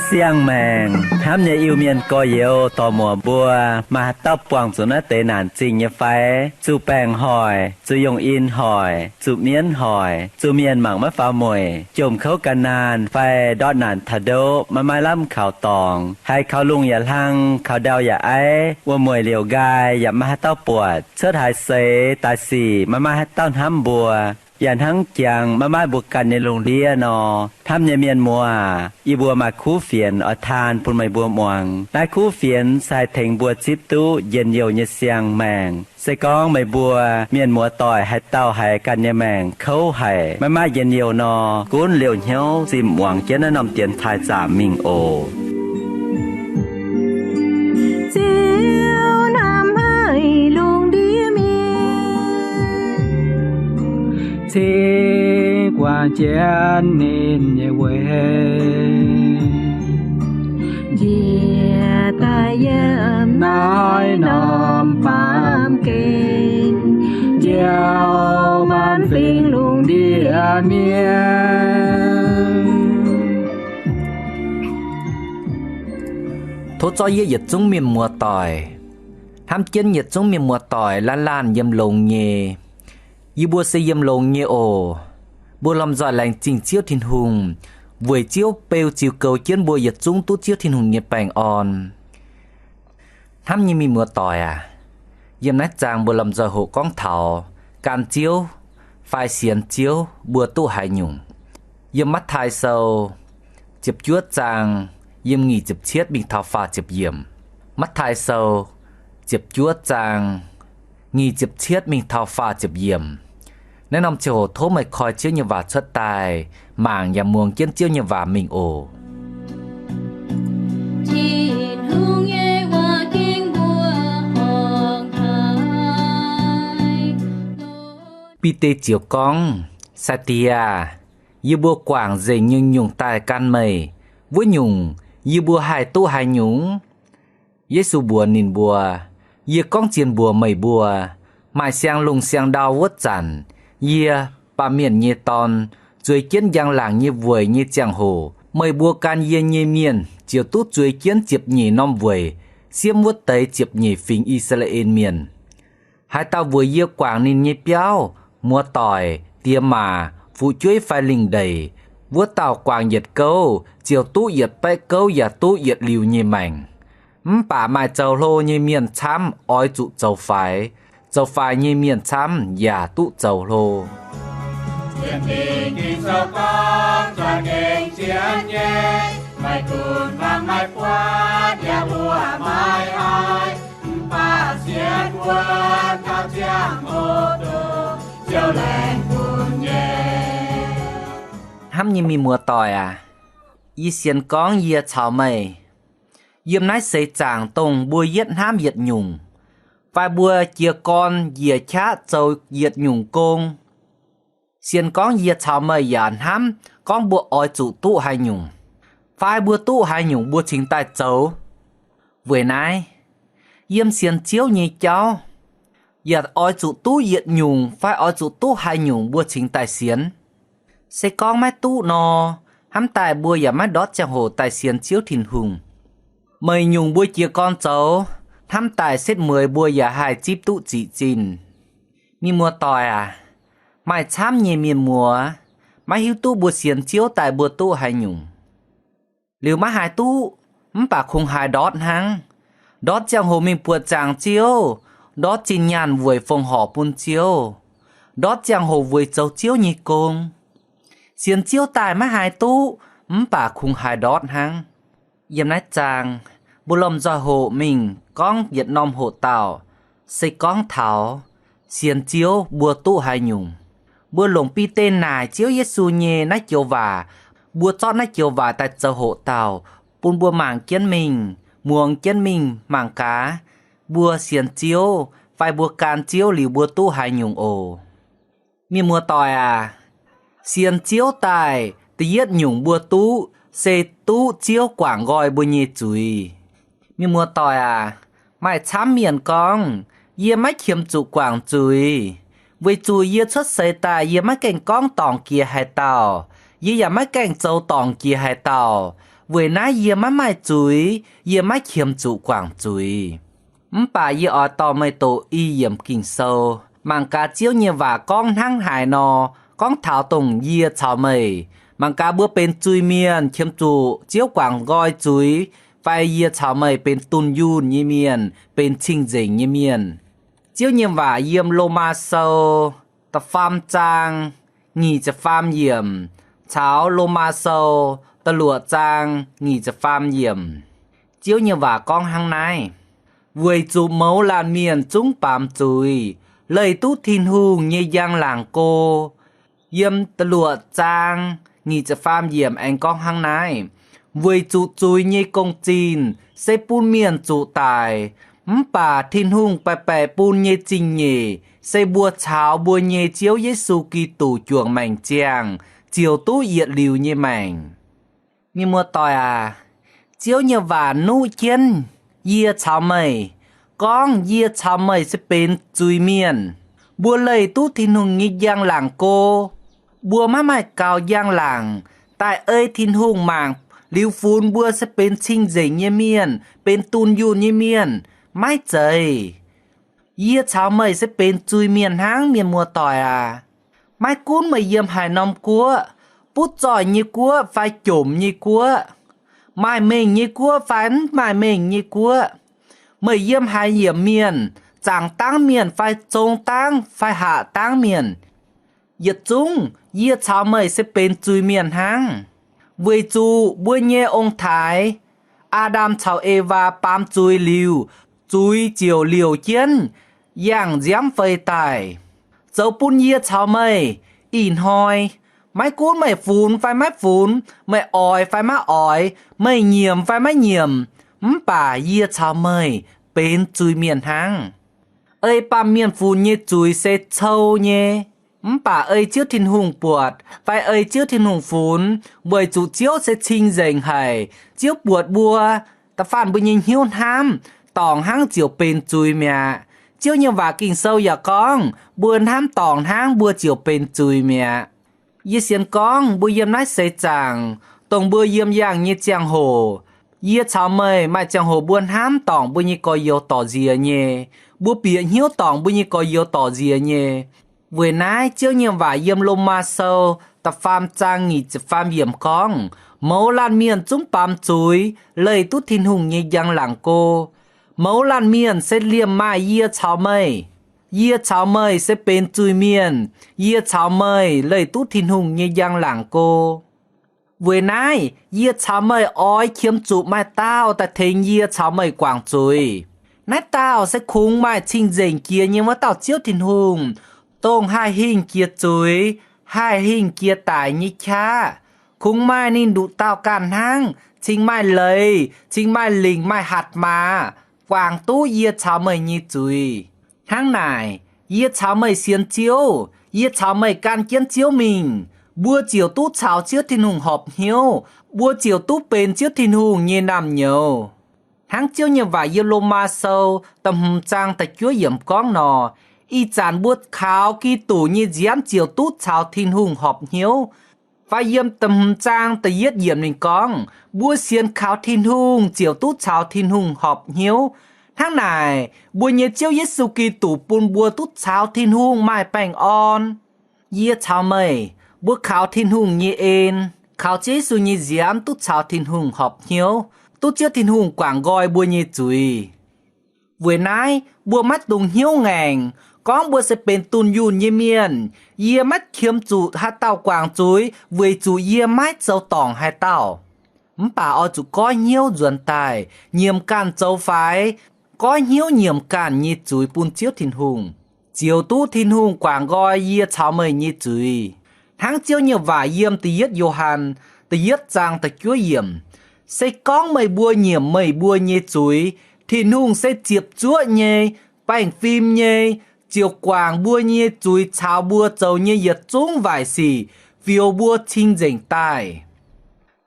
Siang-maengc hnamv nyei Iu-Mienh gorx-youz dorc-muoc mbuo, maaih haaix dauh buangh zuqc naaiv deix naanc zingh nyei fai? Zuqc baengc hoic, zuqc yongh in hoic, zuqc mienv hoic, zuqc mienh mangc maiv faaux mueic, jomc kouv gan naanh fai ndortv naanc taux ndoqv maiv maaih lamh kaux dorngx, haiz kaux lungh yaac hlang, kaux ndau yaac aiv, wuom-mueic liouc nqaai yaac maiv maaih haaix dauh buatc, cuotv haaix seix daaih sic maiv maaih haaix dauh hnamv mbuo, yaac hnangv jangx maiv maaih mbuo ganh nyei lungh ndiev nor, hnamv nyei mienh muoz aac, yie mbuo maaih kuv fienx oix taan bun meih mbuo muangx. Naaiv kuv fienx se haih tengx mbuo zipv duqv njien-youh nyei siang-maengc. Se gorngv meih mbuo mienh muoz-doic haaix dauh haiz ganh nyei maengc kouv haic, maiv maaih njien-youh nor, gunv liouh hnyouv zinh muangx jienv naaiv norm dienx taaih zaamc mingh oc. Ziouv hnamv haic lungh ndiev mienh, cingx guangc jienv ninh nyei weic, njiec daaih yiem naaiv norm baamh gen, njoux maanc fingx lungh ndiev mienh. Tov zorqv yie yietc zungv mienh muoz-doic, hnamv jienv yietc zungv mienh muoz-doic laanh laanh yiem longx nyei. Yie mbuo se yiem longx nyei oc. Mbuo lomh nzoih laengz zingh Ziouv Tin-Hungh, weic Ziouv beu ziux goux jienv mbuo yietc zungv duqv Ziouv Tin-Hungh nyei baengh orn. Hnamv nyei mienh muoz-doic aac, yiem naaiv zaang mbuo lomh nzoih hoqc gorngv taux gan Ziouv fai sienx Ziouv mbuo duqv haaix nyungc. Yiem Matv^taai Sou ziepc juov zaang, yiem nyic ziepc cietv mingh taux faah ziepc yiemc. Matv^taai Sou ziepc juov zaang, nyic ziepc cietv mingh taux faah ziepc yiemc. Naaiv norm ziangh hoc tov meih koi Ziouv nyei waac cuotv daaih, mangc yaac muangx jienv Ziouv nyei waac mingh oc. Tin-Hungh nyei waac ging mbuo horngh haaix. Bide ziouc gorngv, Sai-Diex aah! Yie mbuo guangc nzengc nyungc-nyungc daaih gan meih. Wuov nyungc, yie mbuo haih duqv haaix nyungc? Yesu mbuox ninh mbuo, Yie gorngv zien mbuox meih mbuo, maaih siang-lungh siang-ndau wuov zanc, yie, Baamh Mienh nyei Dorn, zueiz jienv njang-laangc nyei weic nyei ziangh hoc, meih mbuo gan yie nyei mienh ziouc duqv zueiz jienv ziepc nyeic norm weic siemv wuov deix ziepc nyeic fingx I^saa^laa^en Mienh. Haaix dauh weic yie guangc ninh nyei biauv, muoz-doic, diex maac, fu'jueiv fai lingh ndeic, wuov dauh guangc yietc gouv ziouc duqv yietc baeqv gouv yaac duqv yietc liuz nyei maengc. Mv baac maaih zoux hlo nyei mienh camv oix zuqc zoux faix, zoux faix nyei mienh camv yaac duqv zoux hlo. Sienx Ging-Sou gorngv, Za'gengh sienx nyei, maiv gunv mangc, maiv buatc, yaac mbuoqc maiv haih, mv baac sienx wuov dauh ziangh hoc duqv Ziouv laengz bun nyei. Hnamv nyei mienh muoz-doic aac, yie sienx gorngv yie caux meih yiem naaiv seix zaangc dongh mbuo yietv hnamv yietc nyungc, fai mbuo jiez gorn njiec qaqv zoux yietc nyungc gong. Sienx gorngv yie caux meih yaac hnamv gorngv mbuo oix zuqc duqv haaix nyungc, fai mbuo duqv haaix nyungc mbuo cingx daaih zoux. Weic naaiv, yiem sienx Ziouv nyei jauv, yaac oix zuqc duqv yietc nyungc fai oix zuqc duqv haaix nyungc mbuo cingx daaih sienx. Se gorngv maiv duqv nor, hnamv daaih mbuo yaac maiv ndortv ziangh hoc daaih sienx Ziouv Tin-Hungh. Meih nyungc mbuo jiez gorn zoux, hnamv daaih setv mueiz mbuo yaac haih zipv duqv ziqc zinh. Mienh muoz-doic aac, maaih camv nyei mienh muoz maiv hiuv duqv mbuo sienx Ziouv daaih mbuo duqv haaix nyungc. Liuz maiv haaix duqv, mv baac kungx haiz ndortv hnangv. Ndortv ziangh hoc mingh buoqc zaangc Ziouv, ndortv zinh nyaanh weic fongc horc bun Ziouv, ndortv ziangh hoc weic zoux Ziouv nyei gong. Sienx Ziouv daaih maiv haaix duqv, mv baac kungx haiz ndortv hnangv. Yiem naaiv zaang, mbuo lomh nzoih hoqc mingh gorngv yietc norm hoqc dauh, se gorngv taux sienx Ziouv mbuo duqv haaix nyungc. Mbuo longc Bide naaic Ziouv Yesu nyei naaiv joux waac, mbuo zorqv naaiv joux waac daaih zoux hoqc dauh, bun mbuo mangc jienv mingh, muangx jienv mingh mangc gaax, mbuo sienx Ziouv fai mbuo gan Ziouv liuz mbuo duqv haaix nyungc oc. Mienh muoz-doic aac, sienx Ziouv daaih da'yietv nyungc mbuo duqv se duqv Ziouv guangc nqoi mbuo nyei zuiz. Mienh muoz-doic aac, maaih camv mienh gorngv, yie maiv qiemx zuqc guangc zuiz, weic zuqc yie cuotv seix daaih yie maiv gaengh gorngv dorngc jiex haaix dauh, yie yaac maiv gaengh zoux dorngc jiex haaix dauh. Weic naaiv yie maiv maaih zuiz, yie maiv qiemx zuqc guangc zuiz. Mv baac yie oix dorh meih doqc i yiemc Ging-Sou, mangc gaax Ziouv nyei waac gorngv hnangv haaix nor, gorngv taux dongh yie caux meih. Mangc gaax mbuo benx zuiz mienh qiemx zuqc Ziouv guangc nqoi zuiz, fai yie caux meih benx dunh yunh nyei mienh, benx cing-nzengc nyei mienh. Ziouv nyei waac yiem Lomaa Sou da'faam zaang nyic ziepc faam yiemc caux Lomaa Sou da'luoqc zaang nyic ziepc faam yiemc. Ziouv nyei waac gorngv hnangv naaiv, weic zuqc mouz laanh mienh zungv baamz zuiz, leih duqv Tin-Hungh nyei njang-laangc go. Yiem da'luoqc zaang nyic ziepc faam yiemc aengx gorngv hnangv naaiv, weic zuqc zuiz nyei gong-zinh se bun mienh zuqc daic, mv baac Tin-Hungh baeqc baeqc bun nyei zingh nyeic se mbuo caux mbuo nyei Ziouv Yesu Giduc juangc maengc ziangh ziouc duqv yietc liuz nyei maengc. Mienh muoz-doic aac, Ziouv nyei waac nuqv jienv yie caux meih, gorngv yie caux meih se benx zuiz-mienh. Mbuo leih duqv Tin-Hungh nyei njang-laangc go. Mbuo maiv maaih gaux njang-laangc daaih ei Tin-Hungh mangc liuz funx mbuo se benx cing-nzengc nyei mienh, benx dunh yunh nyei mienh. Maiv zeiz. Yie caux meih se benx zuiz-mienh hnangv, mienh muoz-doic aac. Maiv gunv meih yiem haaix norm guoqv, butv zoih nyei guoqv fai jomc nyei guoqv, maaih mengh nyei guoqv fai mv maaih mengh nyei guoqv, meih yiem haaix yiemc mienh, zaangc dangv mienh fai zong dangv fai haac dangv mienh, yietc zungv yie caux meih se benx zuiz-mienh hnangv. Weic zuqc mbuo nyei ong-taaix, Aa^ndam caux Ewaa, baamz zuiz liuz, zuiz ziouc liouc jienv yangh nziaamv fei daaih, zoux bun yie caux meih ih hnoi, maiv gunv meih funx fai maiv funx, meih oix fai maiv oix, meih nyiemc fai maiv nyiemc, mv baac yie caux meih benx zuiz-mienh hnangv. Ei baamh mienh funx nyei zuiz se cou nyei, mv baac ei Ziouv Tin-Hungh buatc fai ei Ziouv Tin-Hungh funx, weic zuqc Ziouv se cing-nzengc haic. Ziouv buatc mbuo, da'faanh mbuo nyei hnyouv hnamv dorngc hnangv ziouc benx zuiz mi'aqv. Ziouv nyei waac Ging-Sou yaac gorngv, mbuo hnamv dorngc hnangv mbuo ziouc benx zuiz mi'aqv. Yie sienx gorngv mbuo yiem naaiv seix zaangc, dongh mbuo yiem yangh nyei ziangh hoc, yie caux meih maaih ziangh hoc mbuo hnamv dorngc mbuo nyei gorx-youz dorc nziex nyei, mbuo bieqc hnyouv dorngc mbuo nyei gorx-youz dorc nziex nyei. Weic naaiv Ziouv nyei waac yiem Lomaa Sou da'faam zaang nyic ziepc faam yiemc gorngv, mouz laanh mienh zungv baamz zuiz, leih duqv Tin-Hungh nyei njang-laangc go. Mouz laanh mienh se liemh maaih yie caux meih. Yie caux meih se benx zuiz-mienh. Yie caux meih leih duqv Tin-Hungh nyei njang-laangc go. Weic naaiv yie caux meih oix qiemx zuqc maaih dauh daaih tengx yie caux meih guangc zuiz. Naaiv dauh se kungx maaih cing-nzengc jiex nyei wuov dauh Ziouv Tin-Hungh, dongh haih hingh jiex zuiz, haih hingh jiex daic nyei qaqv. Kungx maaih ninh nduqc dauh ganh hnangv, cingx maaih leiz, cingx maaih lingc, maaih hatc maaz, guangc duqv yie caux meih nyei zuiz. Hnangv naaic, yie caux meih sienx Ziouv, yie caux meih gan jienv Ziouv mingh, mbuo ziouc duqv caux Ziouv Tin-Hungh horpc hnyouv, mbuo ziouc duqv benx Ziouv Tin-Hungh nyei naamh nyouz. Hnangv Ziouv nyei waac yiem Lomaa Sou da'hmz zaang da'juov yiemc gorngv nor, ih zanc mbuo kaux Giduc nyei nziaamv ziouc duqv caux Tin-Hungh horpc hnyouv. Fai yiem da'hmz zaang da'yietv yiemc ninh gorngv, mbuo sienx kaux Tin-Hungh ziouc duqv caux Tin-Hungh horpc hnyouv. Hnangv naaic, mbuo nyei Ziouv Yesu Giduc bun mbuo duqv caux Tin-Hungh maaih baengh orn. Yie caux meih, mbuo kaux Tin-Hungh nyei en, kaux Ziouv Yesu nyei nziaamv duqv caux Tin-Hungh horpc hnyouv, duqv Ziouv Tin-Hungh guangc nqoi mbuo nyei zuiz. Weic naaiv mbuo maiv dungx hnyouv ngaengc, gorngv mbuo se benx dunh yunh nyei mienh. Yie maiv qiemx zuqc haaix dauh guangc zuiz weic zuqc yie maiv zoux dorngc haaix dauh. Mv baac oix zuqc goiv hnyouv nzuonx daaih, nyiemc ganh zoux faix, goiv hnyouv nyiemc ganh nyei zuiz bun Ziouv Tin-Hungh, ziouc duqv Tin-Hungh guangc nqoi yie caux meih nyei zuiz. Hnangv Ziouv nyei waac yiem da'yietv Yo^han da'yietv zaang da'juov yiemc, se gorngv meih mbuo nyiemc meih mbuo nyei zuiz, Tin-Hungh se ziepc zuoqv nyei, baengh fim nyei, ziouc guangc mbuo nyei zuiz caux mbuo zoux nyei yietc zungv waaic sic, fioux mbuo cing-nzengc daaih.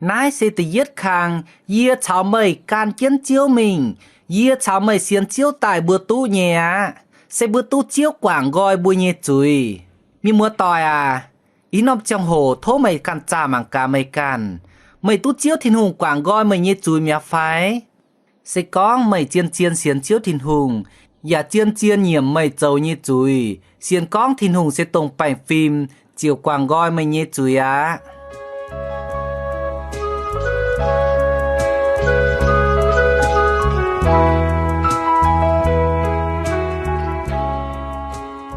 Naaiv se da'yietv kang, yie caux meih gan jienv Ziouv mingh. Yie caux meih sienx Ziouv daaih mbuo duqv nyei aqv. Se mbuo duqv Ziouv guangc nqoi mbuo nyei zuiz. Mienh muoz-doic aac, ih norm ziangh hoc tov meih ganh zaah mangc gaax meih ganh. Meih duqv Ziouv Tin-Hungh guangc nqoi meih nyei zuiz mi'aqv fai? Se gorngv meih zien-zien sienx Ziouv Tin-Hungh, yaac zien-zien nyiemc meih zoux nyei zuiz, sienx gorngv Tin-Hungh se dongh baengh fim ziouc guangc nqoi meih nyei zuiz aqv.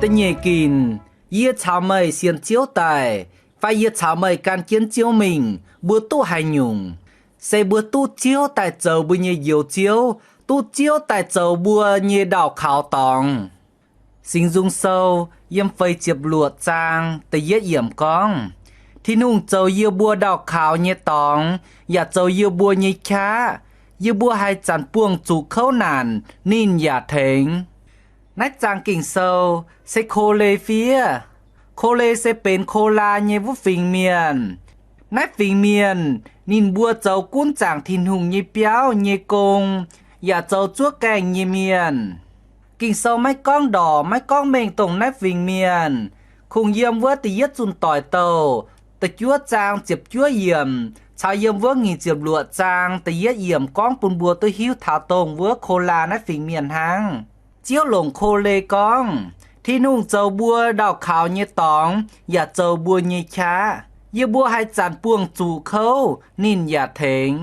Da'nyeic ginc, yie caux meih sienx Ziouv daaih, fai yie caux meih gan jienv Ziouv mingh, mbuo duqv haaix nyungc? Se mbuo duqv Ziouv daaih zoux mbuo nyei Njoux Ziouv, duqv Ziouv daaih zoux mbuo nyei ndau-kaux dorngx. Singx Nzung Sou yiem feix ziepc luoqc zaang da'yietv yiemc gorngv, Tin-Hungh zoux yie mbuo ndau-kaux nyei dorngx, yaac zoux yie mbuo nyei qaqv. Yie mbuo haaix zanc buangh zuqc kouv naanc, ninh yaac tengx. Naaiv zaang Ging-Sou se Ko^le fiev. Ko^le se benx Ko^laa nyei wuov fingx mienh. Naaiv fingx mienh ninh mbuo zoux gunv zaangc Tin-Hungh nyei biauv nyei gong, yaac zoux zuov gaengh nyei mienh. Ging-Sou maiv gorngv ndorc maiv gorngv mengh dongh naaiv fingx mienh. Kungx yiem wuov da'yietv Zunh Doic Douh da'juov zaang ziepc juov yiemc caux yiem wuov nyic ziepc luoqc zaang da'yietv yiemc gorngv bun mbuo duqv hiuv taux dongh wuov Ko^laa naaiv fingx mienh hnangv. Ziouv longc Ko^le gorngv, Tin-Hungh zoux mbuo ndau-kaux nyei dorngx yaac zoux mbuo nyei qaqv. Yie mbuo haaix zanc buangh zuqc kouv, ninh yaac tengx.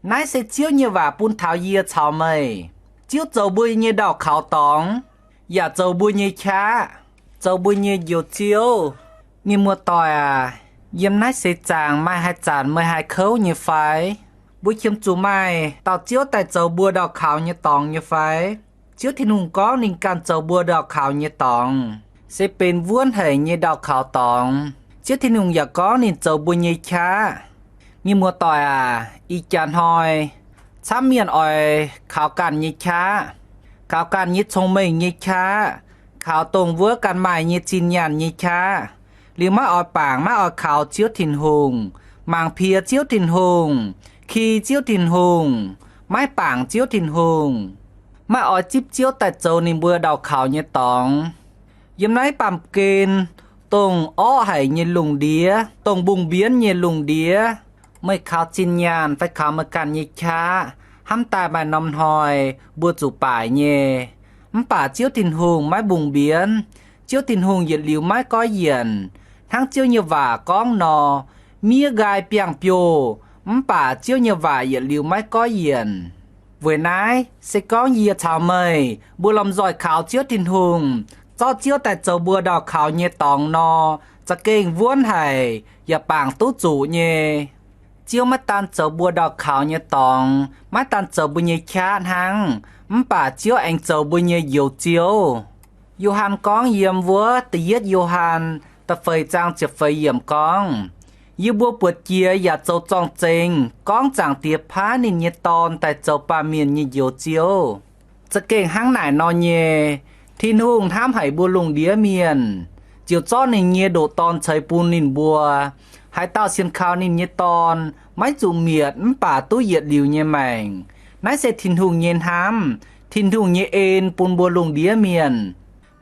Naaiv se Ziouv nyei waac bun taux yie caux meih. Ziouv zoux mbuo nyei ndau-kaux dorngx, yaac zoux mbuo nyei qaqv, zoux mbuo nyei Njoux Ziouv. Mienh muoz-doic aac, yiem naaiv seix zaangc maaih haaix zanc meih haih kouv nyei fai? Mbuo qiemx zuqc maaih dauh Ziouv daaih zoux mbuo ndau-kaux nyei dorngx nyei fai? Ziouv Tin-Hungh gorngv ninh ganh zoux mbuo ndau-kaux nyei dorngx, se benx wuonv haic nyei ndau-kaux dorngx. Ziouv Tin-Hungh yaac gorngv ninh zoux mbuo nyei qaqv. Mienh muoz-doic aac, ih jaax hnoi camv mienh oix kaux ganh nyei qaqv, kaux ganh nyei cong-mengh nyei qaqv, kaux dongh wuov ganh maaih nyei zinh nyaanh nyei qaqv, liuz maiv oix bangc, maiv oix kaux Ziouv Tin-Hungh, mangc piex Ziouv Tin-Hungh, ki Ziouv Tin-Hungh, maiv bangc Ziouv Tin-Hungh, maiv oix zipv Ziouv daaih zoux ninh mbuo ndau-kaux nyei dorngx. Yiem naaiv baamh gen, dongh orqv haic nyei lungh ndiev, dongh mbungh mbienv nyei lungh ndiev, meih kaux zinh nyaanh fai kaux meih ganh nyei qaqv, hnamv daaih maaih norm hnoi mbuo zuqc baaic nyei. Mv baac Ziouv Tin-Hungh maiv mbungh mbienv. Ziouv Tin-Hungh yietc liuz maiv goiv yienc. Hnangv Ziouv nyei waac gorngv nor, miev nqaai biangh-biouh, mv baac Ziouv nyei waac yietc liuz maiv goiv yienc. Weic naaiv, se gorngv yie caux meih mbuo lomh nzoih kaux Ziouv Tin-Hungh, zorqv Ziouv daaih zoux mbuo ndau-kaux nyei dorngx nor, za'gengh wuonv haic yaac bangc duqv zuqc nyei. Ziouv maiv daan zoux mbuo ndau-kaux nyei dorngx, maiv daan zoux mbuo nyei qaqv hnangv, mv baac Ziouv aengx zoux mbuo nyei Njoux Ziouv. Yo^han gorngv yiem wuov da'yietv Yo^han da'feix zaang ziepc feix yiemc gorngv, Yie mbuo buatc jiex yaac zoux zorng-zengx gorngv Zaangc Diex paaiv ninh nyei Dorn daaih zoux baamh mienh nyei Njoux Ziouv. Za'gengh hnangv naaic nor nyei, Tin-Hungh hnamv haic mbuo lungh ndiev mienh, ziouc zorqv ninh nyei ndoqc Dorn ceix bun ninh mbuo. Haaix dauh sienx kaux ninh nyei Dorn maiv zuqc mietc mv baac duqv yietc liuz nyei maengc. Naaiv se Tin-Hungh nyei hnamv, Tin-Hungh nyei en bun mbuo lungh ndiev mienh.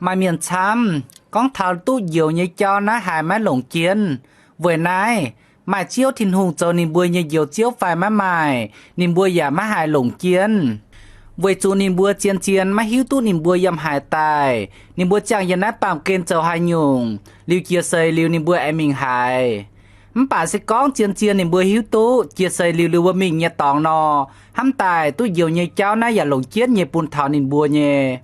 Maaih mienh camv gorngv taux duqv njoux nyei jauv naaiv haiz maiv longc jienv. Weic naaiv, maaih Ziouv Tin-Hungh zoux ninh mbuo nyei Njoux Ziouv fai maiv maaih, ninh mbuo yaac maiv haiz longc jienv. Weic zuqc ninh mbuo zien-zien maiv hiuv duqv ninh mbuo yiem haaix daaih, ninh mbuo ziangh yiem naaiv baamh gen zoux haaix nyungc, liuz jiex seix liuz ninh mbuo aengx mingh haaix. Mv baac se gorngv zien-zien ninh mbuo hiuv duqv jiex seix liuz, liuz wuov mingh nyei dorngx nor, hnamv daaih duqv njoux nyei jauv naaiv yaac longc jienv nyei bun taux ninh mbuo nyei.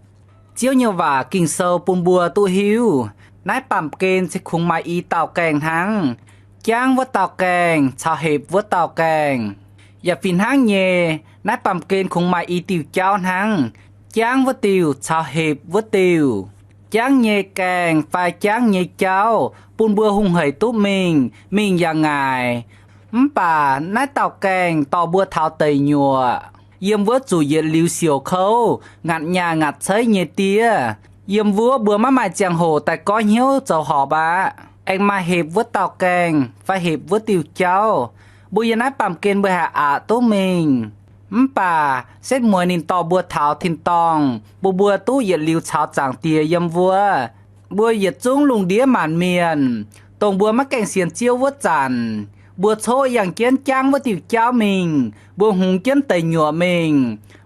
Ziouv nyei waac Ging-Sou bun mbuo duqv hiuv, naaiv baamh gen se kungx maaih i dauh gaengh hnangv. Jangv wuov dauh gaengh caux hepc wuov dauh gaengh. Yaac fih hnangv nyei, naaiv baamh gen kungx maaih i diuh jauv hnangv, jangv wuov diuh caux hepc wuov diuh. Jangv nyei gaengh fai jangv nyei jauv bun mbuo hungh hec duqv mingh, mingh yaac ngaaic. Mv baac naaiv dauh gaengh dorh mbuo taux deic nyuoqc, yiem wuov zuqc yietc liuz siouc kouv, ngaatc nyaah ngaatc ceiv nyei diev. Yiem wuov mbuo maiv maaih ziangh hoc daaih goiv hnyouv zoux horpc aqv. Aengx maaih hepc wuov dauh gaengh fai hepc wuov diuh jauv. Mbuo yiem naaiv baamh gen mbuo haih aqc duqv mingh. Mv baac setv mueiz ninh dorh mbuo taux tin-dorngh, bun mbuo duqv yietc liuz caux Zaangc Diex yiem wuov. Mbuo yietc zungv lungh ndiev maanc mienh, dongh mbuo maiv gaengh sienx Ziouv wuov zanc, mbuo coqv yangh jienv jangv wuov diuh jauv mingh, mbuo hungx jienv deic nyuoqc mingh,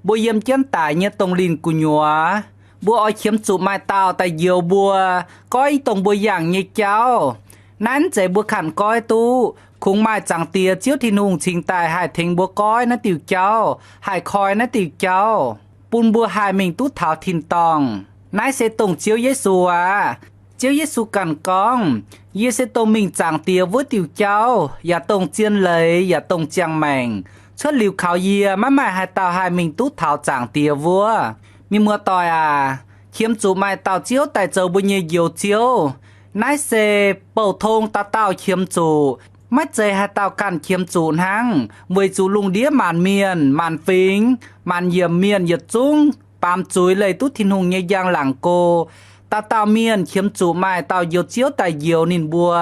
mbuo yiem jienv daic nyei dongh linh gu'nyuoz. Mbuo oix qiemx zuqc maaih dauh daaih njoux mbuo, goiv i dongh mbuo yangh nyei jauv. Naaiv mv zeiz mbuo kangh goiv duqv. Kungx maaih Zaangc Diex Ziouv Tin-Hungh cingx daaih haih tengx mbuo goiv naaiv diuh jauv, haih koi naaiv diuh jauv, bun mbuo haih mingh duqv taux tin-dorngh. Naaiv se dongh Ziouv Yesu aqv. Ziouv Yesu ganh gorngv, Yie se dongh mingh Zaangc Diex wuov diuh jauv, yaac dongh zien leiz, yaac dongh ziangh maengc. Cuotv liuz kaux yie, maiv maaih haaix dauh haih mingh duqv taux Zaangc Diex wuov. Mienh muoz-doic aac, qiemx zuqc maaih dauh Ziouv daaih zoux mbuo nyei Njoux Ziouv. Naaiv se bouh tong dauh dauh qiemx zuqc, maiv zeiz haaix dauh ganh qiemx zuqc hnangv, weic zuqc lungh ndiev maanc mienh, maanc fingx, maanc yiemc mienh yietc zungv baamz zuiz leih duqv Tin-Hungh nyei njang-laangc go. Dauh dauh mienh qiemx zuqc maaih dauh Njoux Ziouv daaih njoux ninh mbuo.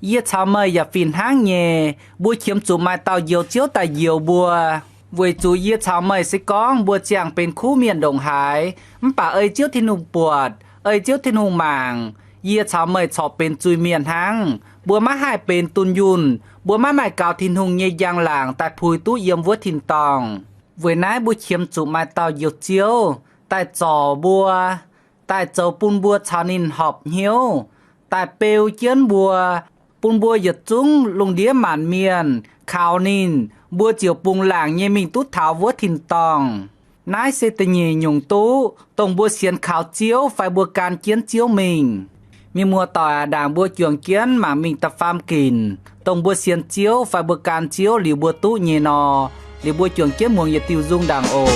Yie caux meih yaac fih hnangv nyei, mbuo qiemx zuqc maaih dauh Njoux Ziouv daaih njoux mbuo. Weic zuqc yie caux meih se gorngv mbuo ziangh benx kuv mienh ndongc haaix, mv baac ei Ziouv Tin-Hungh buatc, ei Ziouv Tin-Hungh mangc, yie caux meih corc benx zuiz-mienh hnangv. Mbuo maiv haih benx dunh yunh, mbuo maiv maaih gaux Tin-Hungh nyei njang-laangc daaih puix duqv yiem wuov tin-dorngh. Weic naaiv mbuo qiemx zuqc maaih dauh Njoux Ziouv daaih zorc mbuo, daaih zoux bun mbuo caux ninh horpc hnyouv, daaih beu jienv mbuo, bun mbuo yietc zungv lungh ndiev maanc mienh kaux ninh, mbuo ziouc bungx laangc nyei mingh duqv taux wuov tin-dorngh. Naaiv se da'nyeic nyungc duqv dongh mbuo sienx kaux Ziouv fai mbuo gan jienv Ziouv mingh. Mienh muoz-doic aac, ndaangc mbuo juangc jienv mangc mingh da'faam ginc, dongh mbuo sienx Ziouv fai mbuo gan Ziouv liuz mbuo duqv nyei nor. Liuz mbuo juangc jienv muangx yietc diuh nzung ndaangc oc.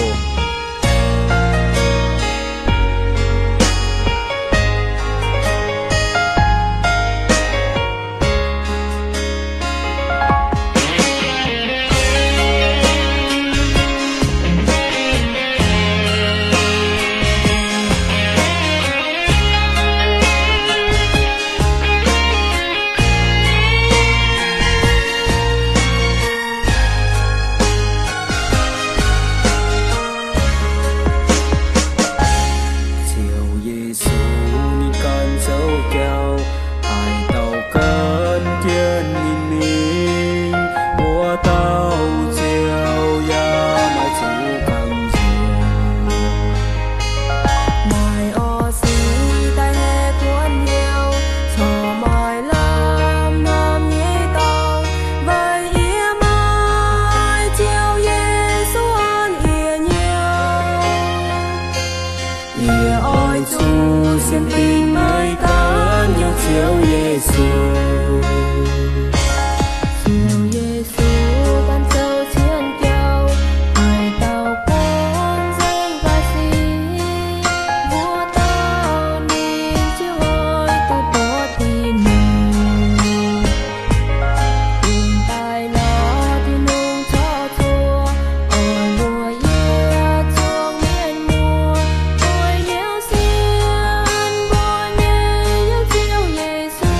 Ziouv Yesu ninh ganh zoux jauv, haaix dauh gan jienv ninh mingh, wuov dauh ziouc yaac maiv zuqc gamh nziex. Maaih orv sic daaih heh kuonx hnyouv, corc maaih lamh hnamv nyei dorngx, weic yie maaih Ziouv Yesu an yie hnyouv. Yie oix zuqc sienx dingc meih ganh nyei Ziouv Yesu. Ziouv Yesu ganh zoux cien jauv, haaix dauh gorngv nzengc baac sic, wuov dauh ninh ziouc oix duqv buatc Tin-Hungh. Daaih lorz Tin-Hungh corc zuoqc, oix mbuox yie zuangx mienh muoz, oix hnyouv sienx mbuo nyei Ziouv Yesu.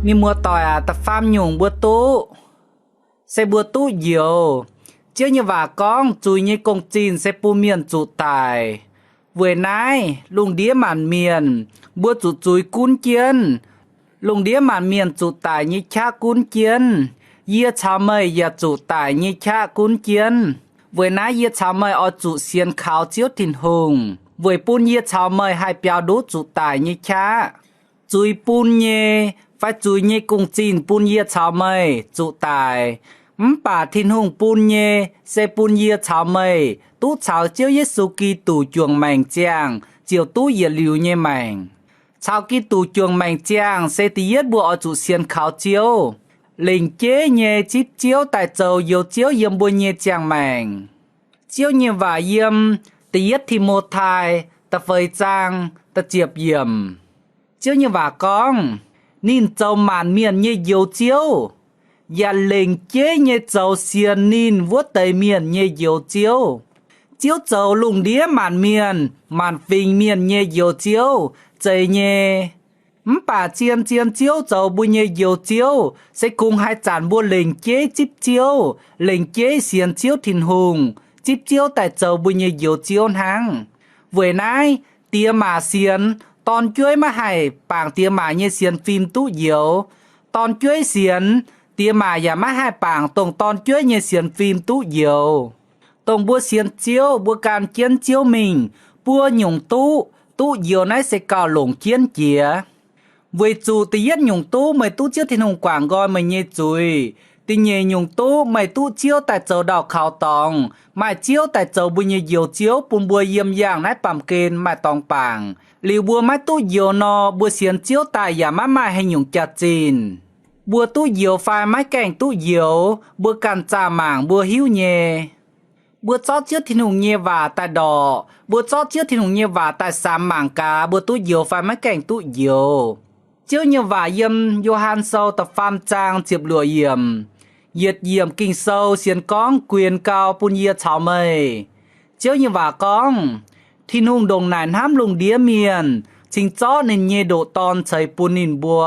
Mienh muoz-doic aac, da'faam nyungc mbuo duqv se mbuo duqv njoux. Ziouv nyei waac gorngv, zuiz nyei gong-zinh se bun mienh zuqc daic. Weic naaiv lungh ndiev maanc mienh, mbuo zuqc zuiz gunv jienv. Lungh ndiev maanc mienh zuqc daic nyei qaqv gunv jienv. Yie caux meih yaac zuqc daic nyei qaqv gunv jienv. Weic naaiv yie caux meih oix zuqc sienx kaux Ziouv Tin-Hungh, weic bun yie caux meih haih biaux nduqv zuqc daic nyei qaqv. Zuiz bun nyei fai zuiz nyei gong-zinh bun yie caux meih zuqc daic. Mv baac Tin-Hungh bun nyei se bun yie caux meih duqv caux Ziouv Yesu Giduc juangc maengc ziangh ziouc duqv yietc liuz nyei maengc. Caux Giduc juangc maengc ziangh se da'yietv mbuo oix zuqc sienx kaux Ziouv, lengc jeiv nyei zipv Ziouv daaih zoux njoux Ziouv yiem mbuo nyei ziangh maengc. Ziouv nyei waac yiem da'yietv Ti^mo^tai da'feix zaang da'ziepc yiemc. Ziouv nyei waac gorngv, ninh zoux maanc mienh nyei Njoux Ziouv, yaac lengc jeiv nyei zoux sienx ninh wuov deix mienh nyei Njoux Ziouv. Ziouv zoux lungh ndiev maanc mienh, maanc fingx mienh nyei Njoux Ziouv, zeiz nyei. Mv baac zien-zien Ziouv zoux mbuo nyei Njoux Ziouv se kungx haaix zanc mbuo lengc jeiv zipv Ziouv, lengc jeiv sienx Ziouv Tin-Hungh, zipv Ziouv daaih zoux mbuo nyei Njoux Ziouv hnangv. Weic naaiv diex maac sienx dorn-jueiv maiv haih bangc diex maac nyei sienx fim duqv njoux. Dorn-jueiv sienx diex maac yaac maiv haih bangc dongh dorn-jueiv nyei sienx fim duqv njoux. Dongh mbuo sienx Ziouv, mbuo gan jienv Ziouv mingh, buo nyungc duqv, duqv njoux naaiv se gauh longc jienv jiex. Weic zuqc da'yietv nyungc duqv meih duqv Ziouv Tin-Hungh guangc nqoi meih nyei zuiz. Da'nyeic nyungc duqv meih duqv Ziouv daaih zoux ndau-kaux dorngx, maaih Ziouv daaih zoux mbuo nyei Njoux Ziouv bun mbuo yiem yangh naaiv baamh gen maaih dorngx bangc. Liuz mbuo maiv duqv njoux nor, mbuo sienx Ziouv daaih yaac maiv maaih haaix nyungc jaax-zinh. Mbuo duqv njoux fai maiv gaengh duqv njoux, mbuo ganh zaah mangc mbuo hiuv nyei. Mbuo zorqv Ziouv Tin-Hungh nyei waac daaih ndorqc, mbuo zorqv Ziouv Tin-Hungh nyei waac daaih samx mangc gaax, mbuo duqv njoux fai maiv gaengh duqv njoux. Ziouv nyei waac yiem Yo^han Sou da'faam zaang ziepc luoqc yiemc, yietc yiemc Ging-Sou sienx gorngv, Guinx gau bun yie caux meih. Ziouv nyei waac gorngv, Tin-Hungh ndongc naaic hnamv lungh ndiev mienh, cingx zorqv ninh nyei ndoqc Dorn ceix bun ninh mbuo.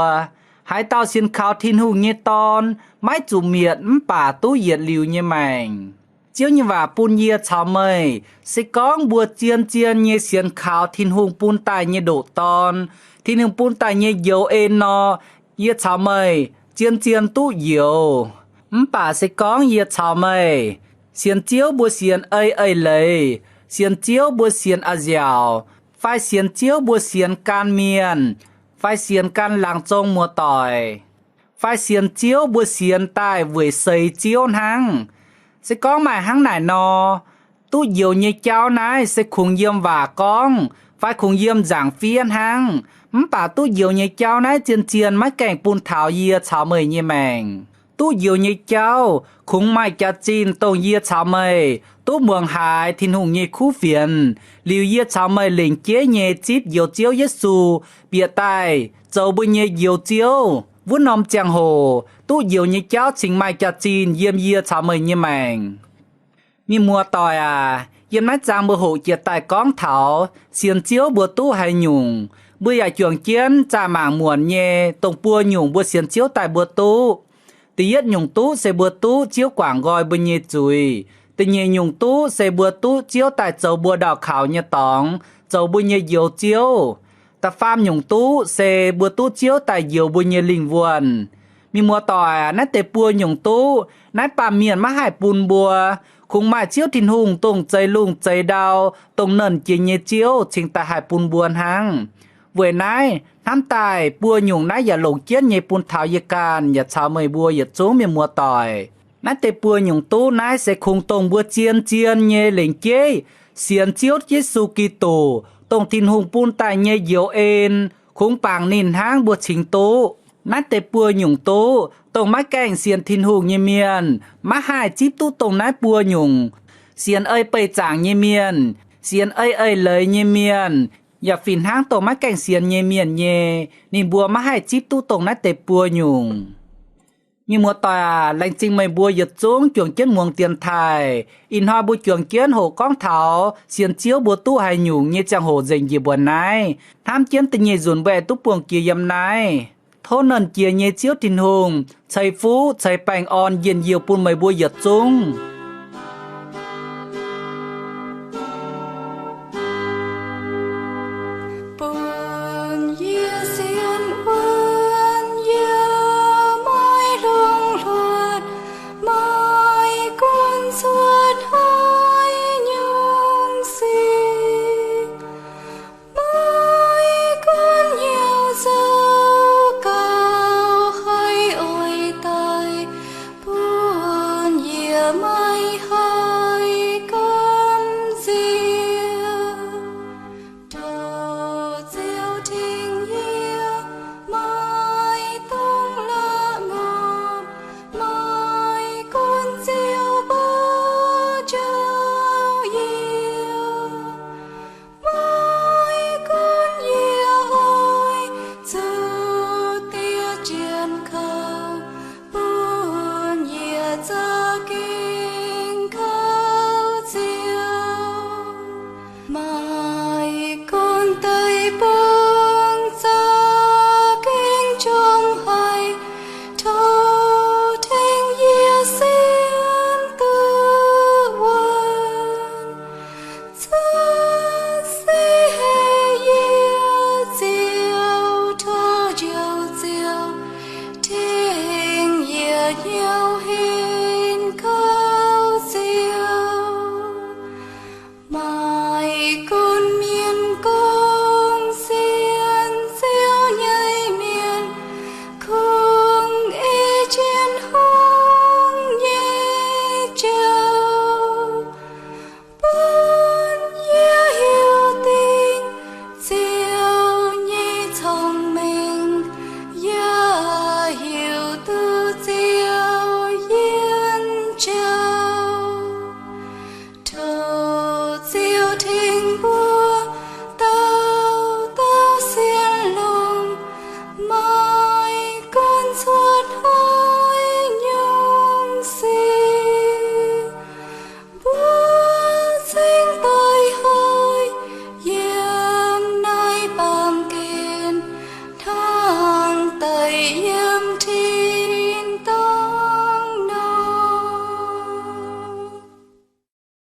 Haaix dauh sienx kaux Tin-Hungh nyei Dorn maiv zuqc mietc mv baac duqv yietc liuz nyei maengc. Ziouv nyei waac bun yie caux meih, se gorngv mbuo zien-zien nyei sienx kaux Tin-Hungh bun daaih nyei ndoqc Dorn, Tin-Hungh bun daaih nyei njoux en nor, yie caux meih zien-zien duqv njoux. Mv baac se gorngv yie caux meih sienx Ziouv mbuo sienx ei eix leiz, sienx Ziouv mbuo sienx a'nziaauc, fai sienx Ziouv mbuo sienx gan mienh, fai sienx gan laangz zong muoz-doic, fai sienx Ziouv mbuo sienx daaih weic seix Ziouv hnangv. Se gorngv maaih hnangv naaic nor, duqv njoux nyei jauv naaiv se kungx yiem waac gorngv fai kungx yiem nzaangc fiev hnangv. Mv baac duqv njoux nyei jauv naaiv zien-zien maiv gaengh bun taux yie caux meih nyei maengc. Duqv njoux nyei jauv kungx maaih jaax-zinh dongh yie caux meih duqv muangx haiz Tin-Hungh nyei kuv fienx, liuz yie caux meih lengc jeiv nyei zipv Njoux Ziouv Yesu bieqc daaih zoux mbuo nyei Njoux Ziouv wuov norm ziangh hoc, duqv njoux nyei jauv cingx maaih jaax-zinh yiem yie caux meih nyei maengc. Mienh muoz-doic aac, yiem naaiv zaang mbuo hoqc jiez daaih gorngv taux sienx Ziouv mbuo duqv haaix nyungc. Mbuo yaac juangc jienv zaah mangc muonc nyei dongh buo nyungc mbuo sienx Ziouv daaih mbuo duqv. Da'yietv nyungc duqv se mbuo duqv Ziouv guangc nqoi mbuo nyei zuiz. Da'nyeic nyungc duqv se mbuo duqv Ziouv daaih zoux mbuo ndau-kaux nyei dorngx, zoux mbuo nyei Njoux Ziouv. Da'faam nyungc duqv se mbuo duqv Ziouv daaih njoux mbuo nyei lingh wuonh. Mienh muoz-doic, naaiv deix buo nyungc duqv, naaiv baamh mienh maiv haih bun mbuo. Kungx maaih Ziouv Tin-Hungh dongh zeix lungh zeix ndau, dongh Nernh Jiex nyei Ziouv cingx daaih haih bun mbuo hnangv. Weic naaiv, hnamv daaih buo nyungc naaiv yaac longc jienv nyei bun taux yie ganh yaac caux meih mbuo yietc zungv mienh muoz-doic. Naaiv deix buo nyungc duqv naaiv se kungx dongh mbuo zien-zien nyei lengc jeiv sienx Ziouv Yesu Giduc, dongh Tin-Hungh bun daaih nyei njoux en, kungx bangc ninh hnangv mbuo cingx duqv. Naaiv deix buo nyungc duqv, dongh maiv gaengh sienx Tin-Hungh nyei mienh maiv haih zipv duqv dongh naaiv buo nyungc. Sienx ei beih zaangc nyei mienh, sienx ei eix leiz nyei mienh, yaac fih hnangv dongh maiv gaengh sienx nyei mienh nyei, ninh mbuo maiv haih zipv duqv dongh naaiv deix buo nyungc. Mienh muoz-doic aac, laengz zingh meih mbuo yietc zungv juangc jienv muangx dienx taaih. Ih hnoi mbuo juangc jienv hoqc gorngv taux sienx Ziouv mbuo duqv haaix nyungc nyei ziangh hoc nzengc njiec mbuo naaiv. Hnamv jienv da'nyeic nzunc mbuo aengx duqv buangh jiex yiem naaiv. Tov Nernh Jiex nyei Ziouv Tin-Hungh ceix fuqv ceix baengh orn njien-youh bun meih mbuo yietc zungv.